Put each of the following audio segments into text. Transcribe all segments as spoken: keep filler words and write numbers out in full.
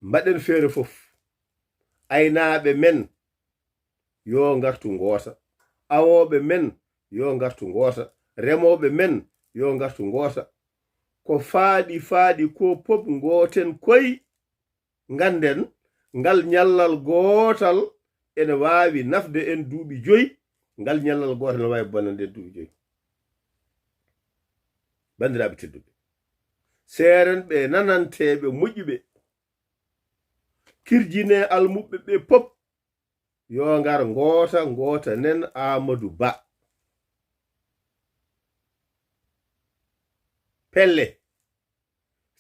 Mbaɗen feere fof. Aynaaɓe men, yo ngartu ngoota. Awooɓe men, yo ngartu ngoota. Remooɓe men, yo ngartu ngoota. Ko faaɗi faaɗi ko pop ngooten koy. Ngannden, ngal ñallal gootal ene waawi nafde en duuɓi joy, ngal ñallal gootal ene waawi bonnande en duuɓi joy. Banndiraaɓe tedduɓe, seerenɓe, nananteeɓe, moƴƴuɓe, kirjinee almuɓɓe ɓe pop, yo ngar ngoota, ngoota nen Aamadu Ba. Pelle.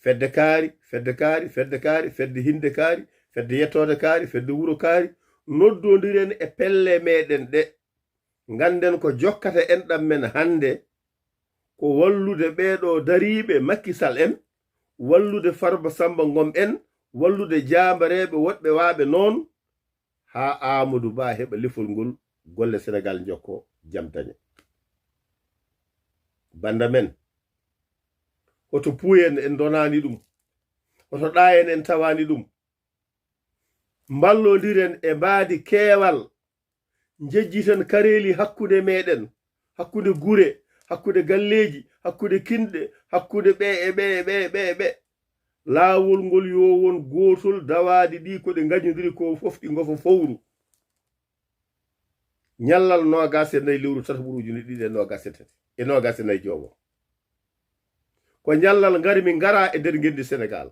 Fedde kaari, fedde kaari, fedde kaari, fedde hinde kaari, fedde yettoode kaari, fedde wuro kaari, noddondiren e pelle meɗen ɗe. Ngannden ko jokkata enɗam men hannde, ko wallude ɓeeɗo dariiɓe Macky Sall en, wallude Farba Samba Ngom en, wallude jaambareeɓe woɗɓe waaɓe noon, haa Aamadu Ba heɓa lefol ngol, golle Senegaal njokko, jam dañe. Bannda men, hoto puuyen en ndonaani ɗum, hoto ɗaayen en tawaani ɗum. Mballondiren e mbaadi keewal, njejjiten kareeli hakkunde meɗen, hakkunde gure, hakkunde galleeji, hakkunde kinɗe, hakkunde ɓe e ɓe e ɓe e ɓe e ɓe. Laawol ngol yo won gootol, dawaaɗi ɗi ko ɗi ngañodiri ko fof ɗi ngofo fowru. Ñallal noogaas e nayi lewru tataɓuru ujunere ɗiɗi e noogaas e tati, e noogaas e nayi jowo. Ko ñallal ngari mi ngara e nder ngenndi Senegaal.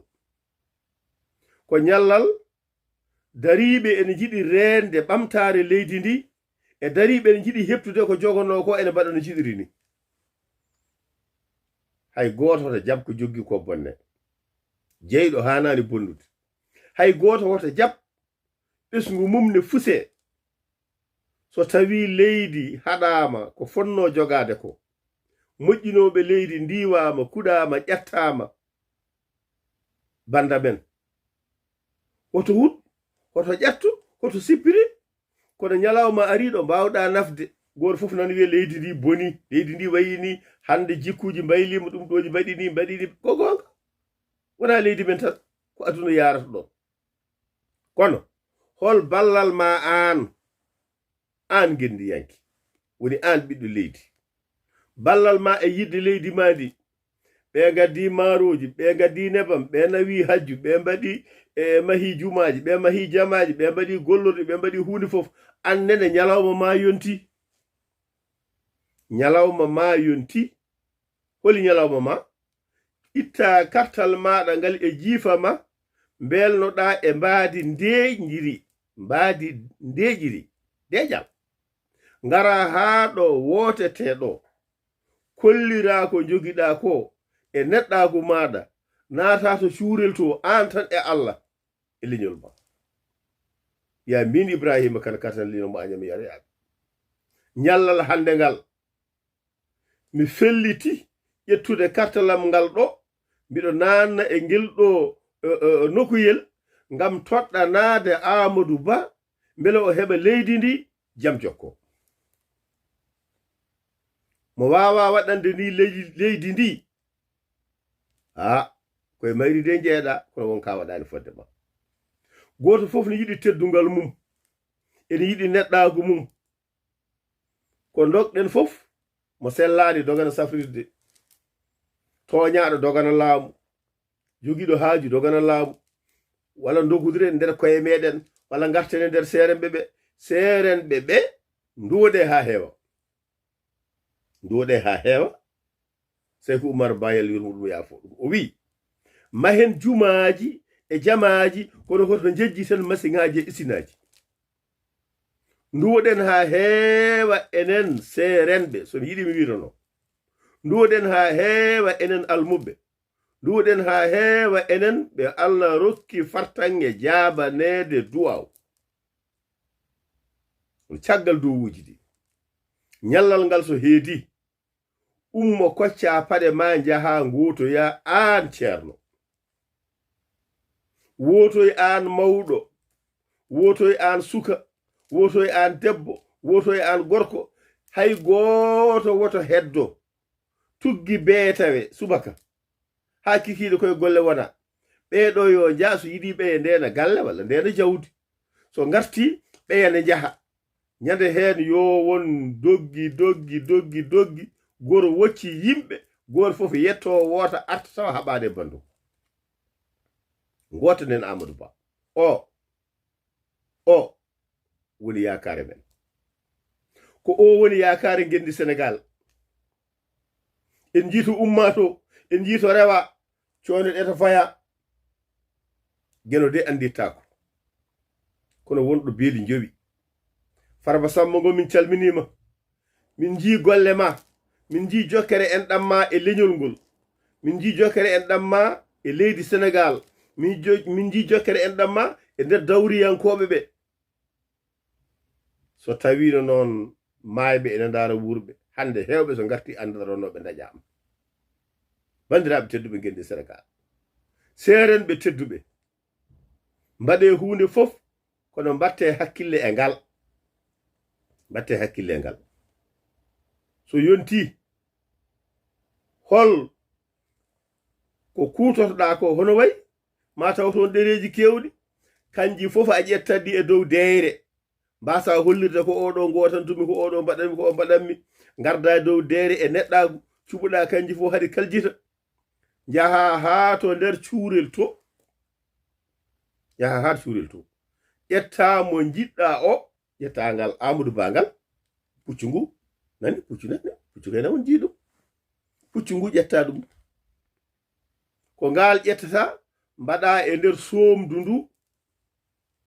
Ko ñallal dariiɓe ene njiɗi reende ɓamtaare leydi ndi, e dariiɓe ene njiɗi heɓtude ko jogonoo ko ene mbaɗa no njiɗiri ni. Hay gooto hoto jaɓ ko joggi ko bonne. Jeyɗo haanaani bonnude. Hay gooto hoto jaɓ ɓesngu mum ne fuse. So tawii leydi haɗaama ko fotnoo jogaade ko, moƴƴinooɓe leydi ndiiwaama, kuɗaama, ƴattaama, bannda men. Hoto huɗ, hoto ƴattu, hoto sippiri, kono ñalawma arii ɗo mbaawɗaa nafde. Gooto fof nana wiya leydi ndi boni, leydi ndi wayi ni, hannde jikkuuji mbayliima, ɗum ɗooji mbaɗi ni, mbaɗi ni. Ko goonga. Wonaa leydi men tan, ko aduna yaarata ɗo. Kono, hol ballal ma aan, aan ngenndiyanke, woni aan ɓiɗɗo leydi? Ballal ma e yiɗde leydi ma ndi, ɓe ngaddi maarooji, ɓe ngaddi nebam, ɓe nawi hajju, ɓe mbaɗi, e mahi jumaaji, ɓe mahi jamaaji, ɓe mbaɗi gollorɗi, ɓe mbaɗi huunde fof. Aan nene ñalawma ma yonti. Ñalawma ma yonti. Holi ñalawma ma? Itta kartal maaɗa ngal e jiifa ma, mbelnoɗaa e mbaadi ndeeƴiri, mbaadi ndeeƴiri, deeƴal. Ngara haa ɗo wootetee ɗo. Kolliraa ko njogiɗaa ko e neɗɗaagu maaɗa, naataa to cuurel to, aan tan e Allah e leñol ma. Ya miin Ibraahiima Kan, katan lino mo añami areyaaɓe. Ñallal hannde ngal, mi felliti ƴettude kartal am ngal ɗo, mbiɗo naanna e ngel ɗo, e, e, nokuyel, ngam toɗɗanaade Aamadu Ba, mbele o heɓa leydi ndi jam jokko. Mo waawaa waɗande ni leydi, leydi ndi, haa, koye mayri de njeeɗa, kono won ka waɗaani fodde ma. Gooto fof ne yiɗi teddungal mum, ene yiɗi neɗɗaagu mum. Ko ndogɗen fof, mo sellaani dogana safrirde, tooñaaɗo dogana laamu, jogiiɗo haaju dogana laamu, walla ndogudiren nder koye meɗen, walla ngarten e nder seerenɓe ɓe. Seerenɓe ɓe, nduwoɗe haa heewa. Nduwoɗe haa heewa. Seyku Umar Bayel yurmo ɗum yaafo ɗum. O wi'i, mahen jumaaji e jamaaji, kono hoto njejjiten masiŋaaji e isinaaji. Nduwoɗen haa heewa enen seerenɓe, so mi yiɗi mi wirono. Nduwoɗen haa heewa enen almuɓɓe. Nduwoɗen haa heewa enen ɓe Allah rokki fartaŋŋe jaabaneede duwaaw. Caggal duwuuji ɗi. Ñallal ngal so heedi, ummo koccaa paɗe maa njahaa ngootoyaa aan ceerno. Wootoy aan mawɗo, wootoy aan suka, wootoy aan debbo, wootoy aan gorko, hay gooto woto heddo. Tuggi beetawe subaka, haa kikiiɗe koye golle wona. Ɓeeɗo yo njaa so yiɗi ɓeya ndeena galle walla ndeena jawdi. So ngarti ɓeya ne njaha. Ñande heen yo won doggi, doggi, doggi, doggi. Goro wocci yimɓe, gooto fof yettoo woota arta tawa haɓaade e banndum. Ngoota nen Amadou Ba. O, o woni yaakaare men. Ko o woni yaakaare ngenndi Senegaal. En njii to ummaa to, en njii to rewa, coono ɗe to faya. Geno de anndittaako. Kono wonɗo beeli njowi. Farba Samma ngo min calminiima. Min njii golle ma. Min njii jokkere enɗam ma e leñol ngol. Min njii jokkere enɗam ma e leydi Senegaal. Min jo-, min njii jokkere enɗam ma e nder dawriyankooɓe ɓe. So tawiino noon maayɓe ene ndaara wuurɓe, hannde heewɓe so ngarti anndataa ɗo ɓe ndañaama. Banndiraaɓe tedduɓe ngenndi Senegaal, seerenɓe tedduɓe, mbaɗee huunde fof, kono mbaɗtee hakkille e ngal. Mbaɗtee hakkille e ngal. So yontii, hol ko kuutotoɗaa ko hono wayi? Ma taw toon ɗereeji keewɗi, kanji fof a ƴettat ɗi e dow deeyre. Mbaasaa hollirde ko oo ɗoo ngootantumi, ko oo ɗoo mbaɗanmi, ko oo mbaɗanmi. Ngardaa e dow deeyre e neɗɗaagu, cuɓuɗaa kanji fof hari kaljita. Njahaa haa to nder cuurel to. Njahaa haa to cuurel to. Ƴettaa mo njiɗɗaa o, ƴettaa ngal Amadou Ba ngal. Puccu ngu, nani, puccu nani, puccu kay na on jii ɗum. Puccu ngu ƴettaa ɗum. Ko ngal ƴettata, mbaɗaa e nder soomdu ndu,